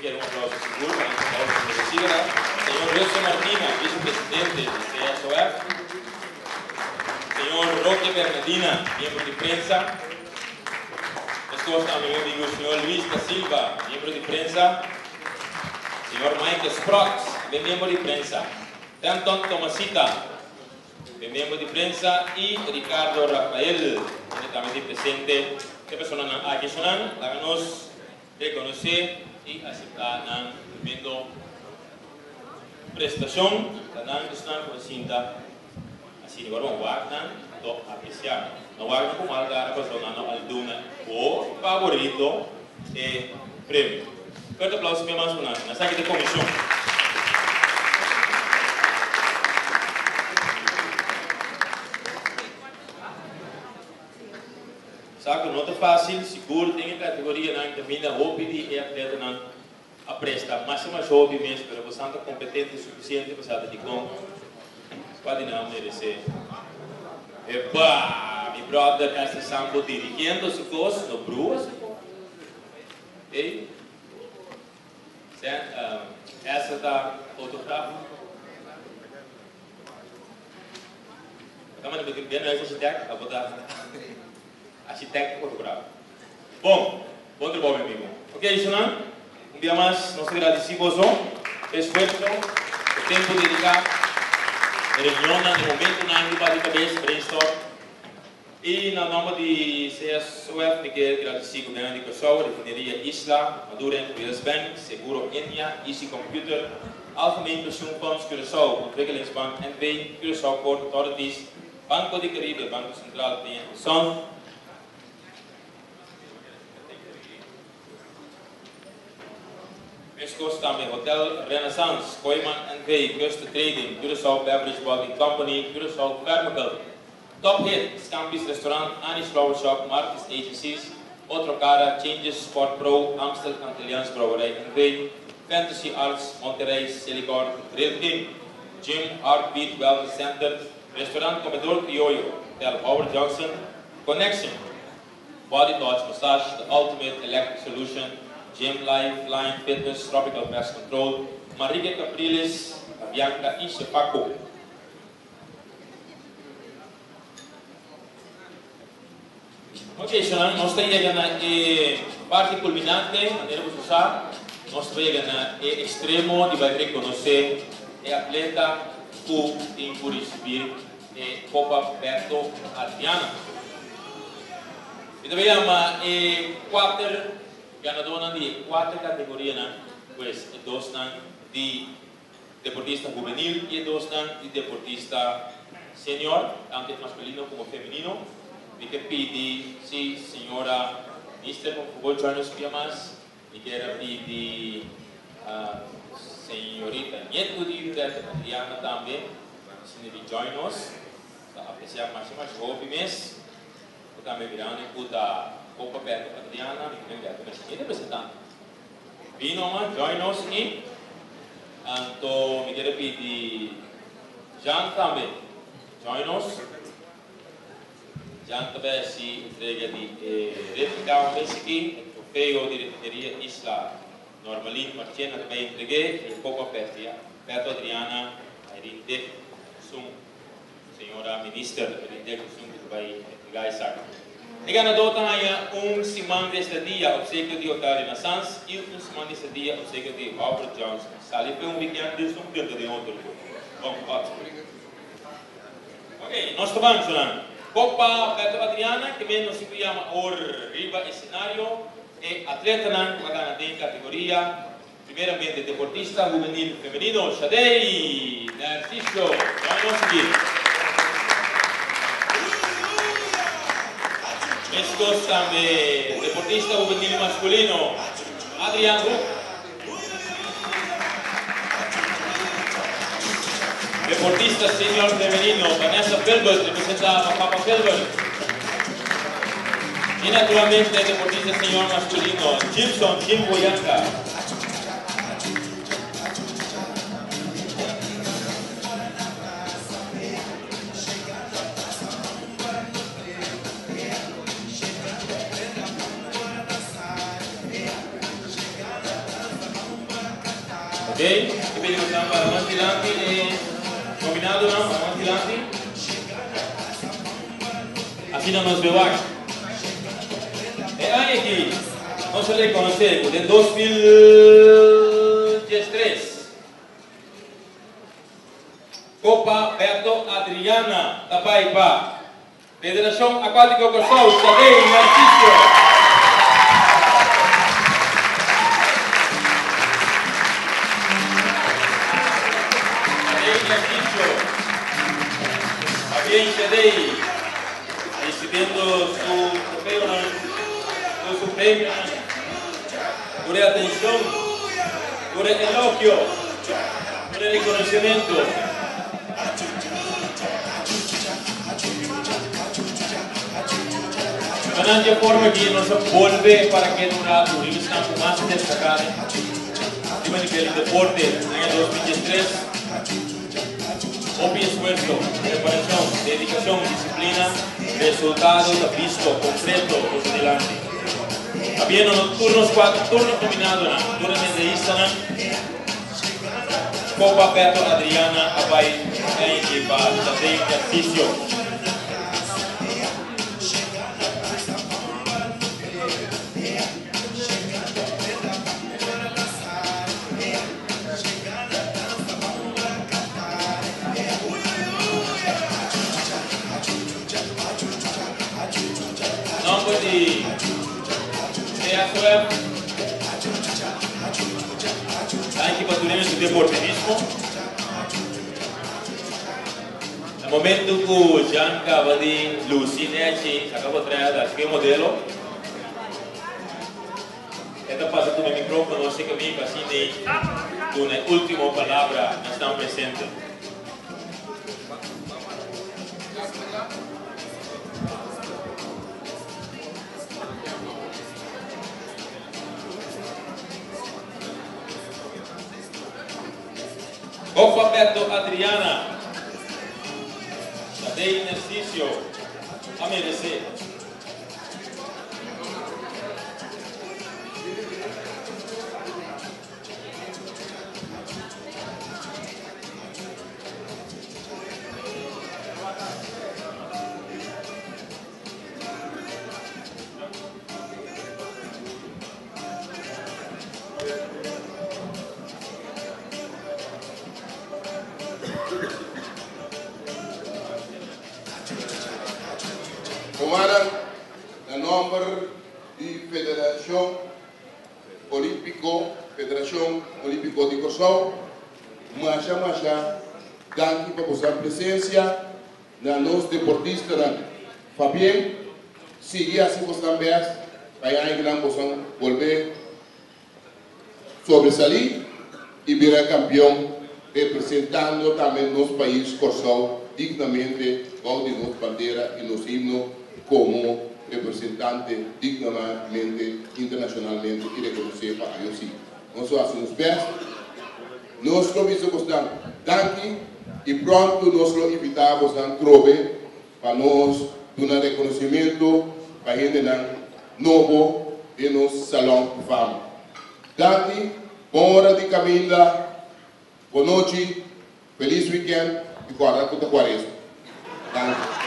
kere un aplauso sigur pa nan trabou ku meresido ta. Señor Wilson Martina, vicepresidente di CSOF. Señor Roque Bernadina, miembro di prensa. Meskos tambe mi amigu señor Luis da Silva, miembro di prensa. Señor Michael Sprott, tambe miembro di prensa. Fenton Tomasita, E miembro di prensa y Ricardo Rafael, kende tambe tin presente. E personanan aki esnan laga nos reconoce y acepta nan tremendo prestacion. Ta nan esnan cu a sinta asina ora bo wak nan to aprecia. No wak nan cu mal cara pasobra nan no a duna bo favorito e premio. Fuerte aplauso mi mas pa nan. Nan sa ki ta comision. Sa cu no ta facil, sigur den e categorianan caminda hopi di e atletanan a presta masha masha hopi mes, pero bosan ta competente suficiente pa sa ta dicon cua di nan a merece. Epa! Mi brother Esther Sambo dirigiendo su cos, no brua su cos. Ey, Esther ta fotograaf. Bo ta manda mi no es architect, abo ta architect fotograaf. Bon, bon trabou mi amigo. Ok, Ishanan, un bia mas nos ta gradisi boso pa e esfuerso, e tempo dedica, e reunionnan, e momentonan riba di cabes, brainstorm. I na nòmber di CSOF mi ke gradisí Gobierno di Kòrsou, Refineria Isla, Maduren, Wales Bank, Seguro Ennia, Easy Computer, Algemeen Pensioen Fonds Curaçao, Ontwikkelingsbank NV, Curaçao Port Authorities, Banco di Caribe, Banko Sentral Peña y Son. Meskos tambe Hotel Renaissance, Kooyman NV, Custer Trading, Curaçao Beverage Bottling Company, Curaçao Fermical, Top Hit, Scampis Restaurant, Ani's Flower Shop, Martis Agencies, Otro Cara, Changes, Sport Pro, Amstel Antilliaans Brouwerij NV, Fantasy Arts, Monterey, Selikor, Grill King, Gym, Heartbeat Wellness Center, Restaurant Comedor Criollo, Hotel Howard Johnson, Connection, Body Touch Massage, The Ultimate Electric Solution, Gym Life, Line Fitness, Tropical Pest Control, Marique Capriles, Bianca y Shepaco. Ok, shonnan, nos ta yega na e parti kulminante, manera boso sa, nos ta yega na e ekstremo di bai rekonosé e atleta ku tin ku risibí e Kopa Beto Adriana. Mi ta bai yama e kuater ganadónan di e kuater kategorianan, pues e dosnan di Deportista hubenil i e dosnan di deportista senior, tanto e maskulino komo femenino. Mi ke pidi si señora Minister por fabor join nos un bia mas. Mi kier a pidi señorita Nieto di Humberto Adriana tambe asina di join nos. Ta aprecia masha masha hopi mes. Bo tambe mirando ku ta Copa Berto Adriana, mi kier Berto mes e representante. Bin noma, join nos i anto mi kere pidi Jan tambe join nos. Jan ta bay haci entrega di e replica un bes aki, e trofeo di Refineria Isla. Normalin Marchena ta bay entregue i e copa Berto Adriana Irene Dick sun. Señora Minister Rindel Kusun ku ta bai entrega esaki. E ganadó ta haña un siman di estadia opsekio di Hotel Renaissance i un siman di estadia opsekio di Howard Johnson. Sali p'e un weekend di esun punto den otro. Bon, ot. Ok, nos ta ban, Sonan. Copa Beto Adriana, ke men nos tin ku yama awor riba escenario e atletanan ku a gana den kategoria Primeramente deportista hubenil femenino Shadey Narciso join nos sigui. Mescos tambe deportista hubenil masculino Adrian Hoek. Deportista senior femenino Vanessa Philbert representa pa Papa Philbert. Y naturalmente deportista senior masculino Gibson Jim Boyanka. Ok, e pidi boso para mas dilanti e nominadonan para mas dilanti. Asina nos be wak. E aña aki nos a rekonosé ku den 2013 Kopa Berto Adriana ta bai pa Federashon Akuátiko Kòrsou, Sadei Narcisio. Sadei Narcisio. Pabien Sadei, risibiendo su trofeonan, tur su premionan, tur e atenshon, tur e elogio, tur e rekonosementu. Manan dje forma aki nos a bolbe para keda un ratu riba esnan ku mas a destaká riba nivel di deporte aña 2013. Hopi esfuerso, preparashon, dedikashon, disiplina, resultado ta bisto, konkreto boso dilanti. Abiendo no tur nos kuater tur nos nominadonan, tur e medayistanan. Copa Beto Adriana a bai eindje pa Tadeo Narciso. Nomber di CSOF. Danki pa tur hende su deportivismo. Na momento ku Jean kaba di lusi nechi saka potret a sigi modelo, e ta pasa tuma e microfono seka mi pa asina e duna e ultimo palabra na esnan presente. Copa Beto Adriana, Tadei Narciso a meresé. Rumannan, na nomber di Federacion Olimpico, Federacion Olimpico di Corsou, masha masha danki pa boso presencia. Na nos deportistanan, Fabien, sigui hasi bosnan best pa e añanan bosan bolbe sobresalí i bira kampion representando tambe nos pais Kòrsou dignamente bou di nos bandera i nos himno komo representante dignamente internashonalmente i rekonosé pa IOC. Nos lo hasi nos best. Nos lo bisa bosnan danki i pronto nos lo invitá bosnan trobe pa nos duna rekonosimentu pa hendenan nobo den nos Salon di Fama. Danki, bon ora di kaminda, bonochi, felis wikènt i kòrda ku ta kuaresma. Danki.